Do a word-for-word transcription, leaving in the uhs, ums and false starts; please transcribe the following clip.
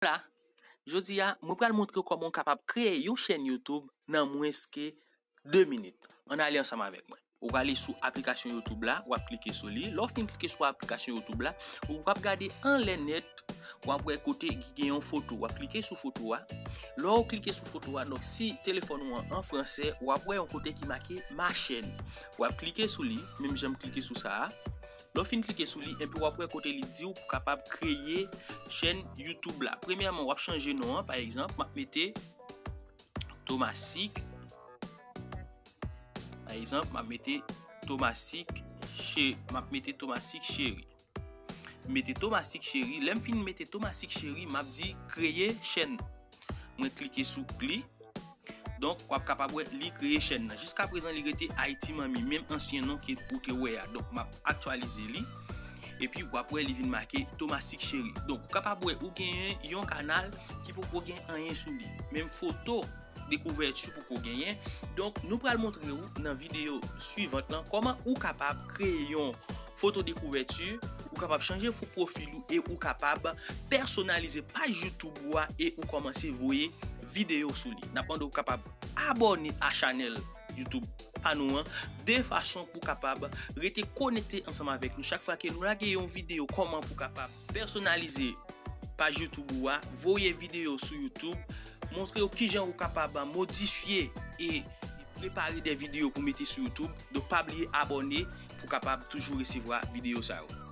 Vwala, jodi a, mwen pral montre w kòman w kapab kreye yon chèn YouTube nan mwens ke de minit. Ann ale ansanm avèk mwen. Ou prale sou aplikasyon YouTube la, w ap klike sou li. Lè w fin klike sou aplikasyon YouTube la, ou ap gade anlè nèt, w ap wè kote ki gen yon foto. W ap klike sou foto a. Lè w klike sou foto a, donk si telefòn ou an an fransè, w ap wè yon kote ki make ma chaîne. W ap klike sou li, menm jan m klike sou sa a. Lè w fin klike sou li, epi w ap wè kote li di w pou kapab kreye chèn YouTube la. Premyèman, w ap chanje non an, pa egzanp, m ap mete Thomasik. Pa egzanp, m ap mete Thomasik Che-, m ap mete Thomasik Cheri. M mete Thomasik Cheri. Lè m fin mete Thomasik Cheri, m ap di kreye chèn. Mwen klike sou li. Donk, w ap kapab wè li kreye chèn nan. Jiska prezan, li rete Ayiti Manmi, menm ansyen non ke ou te wè a. Donk, m ap aktyalize li. Epi, w ap wè li vin make Thomasik Cheri. Donk, ou kapab wè ou genyen yon kanal ki poko gen anyen sou li. Menm foto dekouvèti poko genyen. Donk, nou pral montre w nan videyo swivan lan kòman ou kapab kreye yon foto dekouvèti, ou kapab chanje fo pwofil ou e ou kapab pèsonalize paj YouTube ou a e ou kòmanse voye videyo sou li. N ap mande w kapab abòne a chanèl YouTube pa nou an, de fason pou kapab rete konekte ansanm avèk nou chak fwa ke nou lage yon videyo kòman pou kapab pèsonalize paj YouTube ou a, voye videyo sou YouTube, montre w kijan ou kapab modifye e prepare de videyo pou mete sou YouTube. Donk, pa bliye abòne pou kapab toujou resevwa videyo sa yo.